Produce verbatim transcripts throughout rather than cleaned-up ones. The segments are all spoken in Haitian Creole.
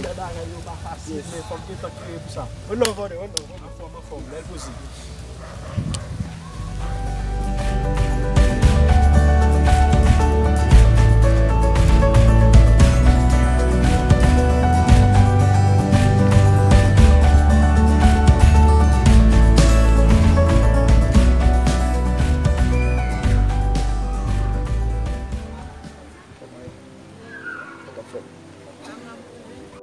Fè bagay yo pa fasil, men fòk gen tan ki rele pou sa. One love, brother, one love, one love. Anfòm, anfòm, bèl poze. Kòman w ap fè?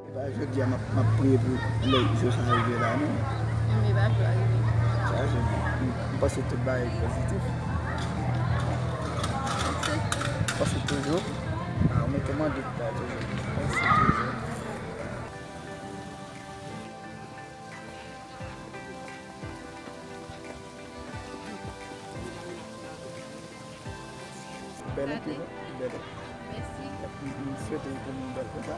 Epa jodi a m ap, m ap priye pou lè jou sa rive la, non. Men bagay yo rive. Sa, se, m, m panse tout bagay pozitif. M panse toujou. A, ou mete m an dout la toujou. M panse toujou. Bèl anpil, wi. Bèl. Mèsi. M, m swete pou nou bèl konsa.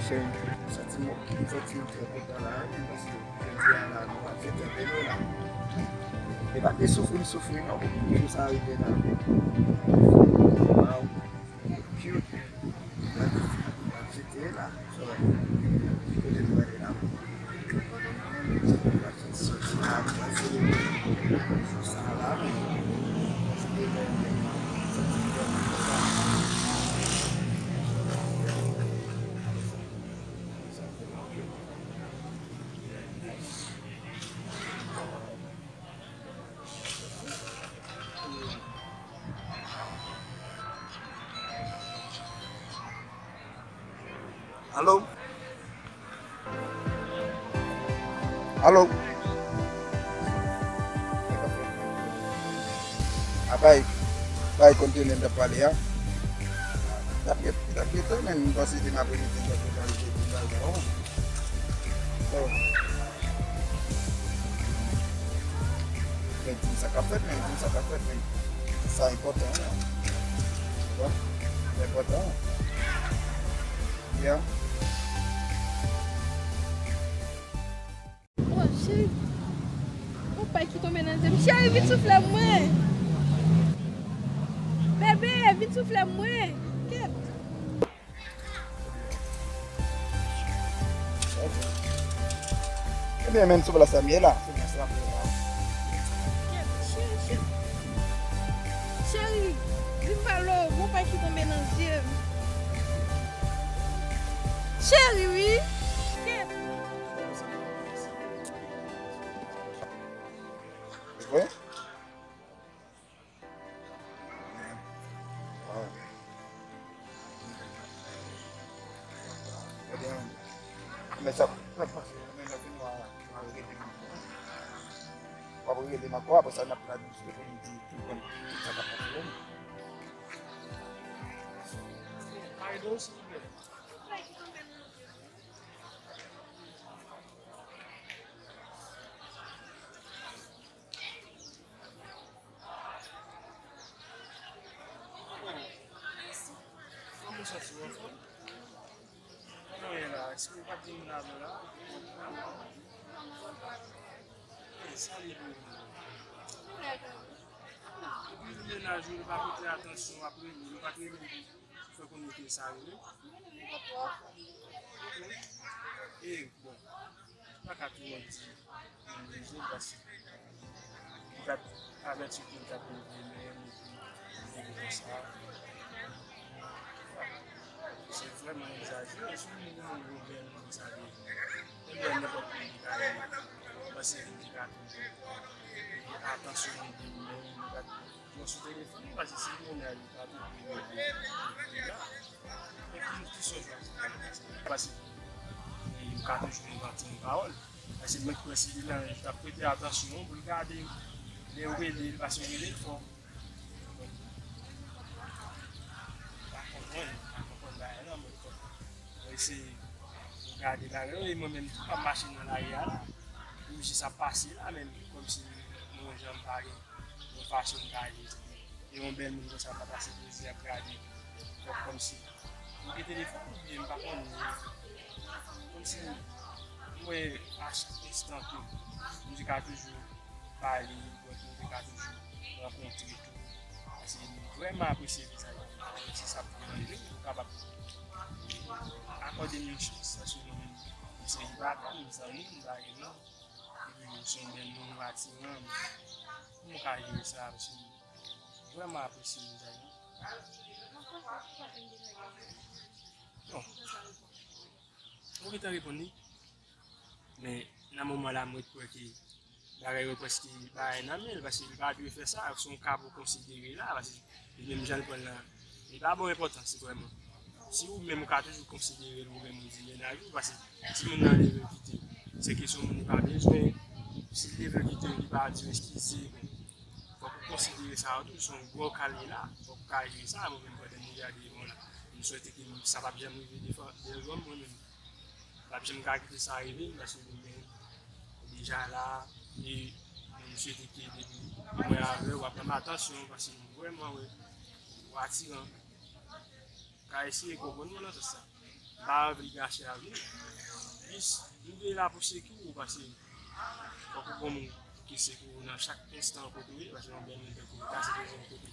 Cheri, m santi m, m santi m trè kontan la, wi, paske jodi a la, nou ap fete anpil, wi, la. E pa de soufri m soufri, non, pou jou sa rive la. Waw. Cute. N ap fete la. So, kote nou prale la? N ap fè sòti la, n ap selebre jou sa la. Alo? Alo? A bay, bay kontene n t ap pale a. T ap gen, t ap gen tan, men m panse demen apremidi n t ap gen tan de tout bagay. Oh. Men di m sa k ap fèt, men di m sa k ap fèt, men sa enpòtan, wi. Bon, sa enpòtan. Yeah. Oh, cheri. Yon pay ki tonbe nan zye m. Cheri, vin soufle mwen. Bebe, vin soufle mwen. Kèt. Ebyen, men sou plas la m ye la. Sou plas la m ye la. Cheri, cheri. Cheri, vin pale w, gon pay ki tonbe nan zye m. Cheri, wi. Wi. Ebyen, men sa, sa k pase, men lè fini, w a, w a rele m ankò. W ap rele m ankò, apre sa, n ap la diskite pou m di, pou m konn tout sa k ap pase. Pardon, silvouplè. Kòman w santi w, anfòm? Kòman w ye la? Èske w pa t gen moun avè w la? Sa li pou ou? Epi mennaj ou, li pa pote atansyon, apre li, li pa t rele ou. Fè konnen ke sa rive. E, bon, m pa ka twò di moun rezon, paske m t ap avèti ke m t ap leve menm, epi m leve konsa. Se vrèman egzajere, si yon moun, yon bèl moun sa leve. Ebyen, nenpòt moun ki ka leve, m panse ke m te ka twouve atansyon moun menm, m pa t Bon, sou telefòn, paske si l konnen li pa te vle mande li la. Men ki, ki sòs la, paske, e, m ka toujou envante yon pawòl. Paske mwen kwè si li la, li t ap prete atansyon pou l gade lè yo rele l, paske yo rele l fò. Bon. M pa konprann, m pa konprann bagay la, men fòk mwen eseye gade bagay yo, e mwen menm tou, m ap mache nan lari a la. Yo jis ap pase la, men kòmsi mwen janm pa gen yon fason m ta ye. E yon bèl moun konsa pa t ase plezi ap gade. Fòk kòmsi m gen telefòn oubyen m pa konn, kòmsi m wè a chak enstan ke m te ka toujou pale, m te ka toujou rankontre tou. Paske m vrèman apresye vizaj li. Se sa k pou mwen. Kapab akòde m yon chans, paske mwen menm, m se yon patwon, m zanmi, m pa gen non. Epi, ou se yon bèl moun, ou atiran, kòman w ka jere sa, paske m vrèman apresye moun sa yo. Bon. Ou gentan reponn li. Men, nan moman la, mwen kwè ke bagay yo prèske bagay nan men l, paske li pa dwe fè sa, se yon ka pou konsidere la, paske li menm jan l pran l lan, li pa ba w enpòtans vrèman. Si ou menm ou ka toujou konsidere l, ou menm ou di mennaj ou, paske si moun nan leve l kite, se ke se yon moun li pa bezwen, si l leve l kite, li pa di w eskize, bon, fòk ou konsidere sa yo tou, se yon gwo ka l ye la, fòk ou ka jere sa, mwen menm pandan m gade, bon la, m swete ke sa p ap janm rive devan, devan m, mwen menm. P ap janm ka kite sa rive m, paske mwen menm, deja la, e mwen swete ke depi mwen avè w, w ap ban m atansyon, paske mwen vrèman wè ou atiran. Ka eseye konprann mwen nan sans sa. M pa anvi l gache avè w. Plis, nou de la pou seki w, paske fòk ou konn moun ki seki w nan chak enstan kote w ye, paske yon bèl moun tankou w, ta se bezwen yon kote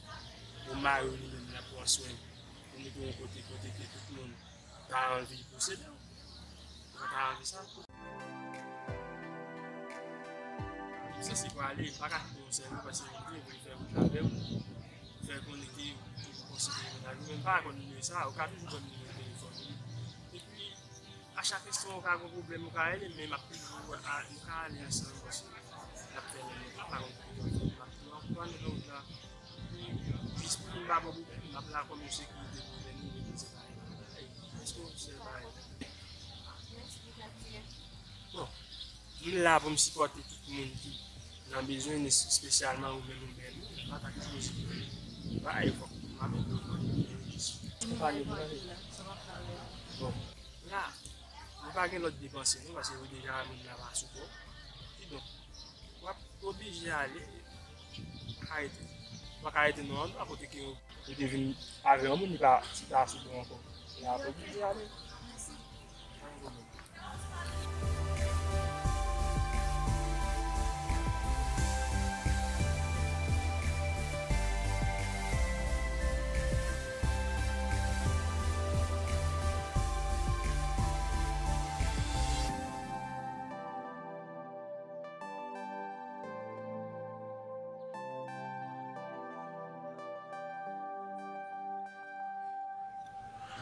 pou mari w li menm, l ap pran swen, pou mete w yon kote, kote ke tout moun ta anvi posede w. Mwen pa anvi sa. Sa se pwale, m pa ka kite yon sèl moun paske m te vle fè wout la avè w. Fè konnen ke ou toujou konsidere mennaj ou, men m pa konn nimewo sa, ou ka toujou ban m nimewo telefòn ou. Epi, a chak enstan ou ka gen pwoblèm, ou ka rele m, men m ap toujou, a, nou ka ale ansanm paske n ap fè menm wout la, pa konn ki wout, m ap toujou ankouraje nan wout la. Epi, jis pou nou pa gen pwoblèm, m ap la kòm yon sekirite pou nou, men nou se pa Èske w sèl bagay? Bon, m la pou m sipòte tout moun ki nan bezwen, espesyalman ou menm ou bèl moun. M pa ta ka chwazi bagay, fòk m ap ede w. Bon, la, nou pa gen lòt depanse non, paske yo deja moun la pa sou kò. Kidonk, w ap oblije ale. Pa ka rete. Pa ka rete nan yon andwa kote ke yo te vin avè yon moun, li pa, li pa sou bon ankò. Li pa oblije ale. Pa gen pwoblèm.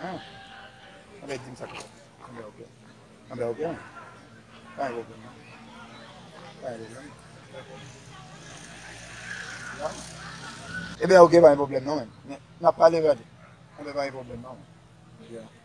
Ann. Anben, di m sa k ap fèt. Anben, oke. Anben, oke, wi. Pa gen pwoblèm, non. Pa gen pwoblèm. Anben, oke, pa gen pwoblèm, non, men. Men, n ap pale, pale. Anben, pa gen pwoblèm, non, men. Oke.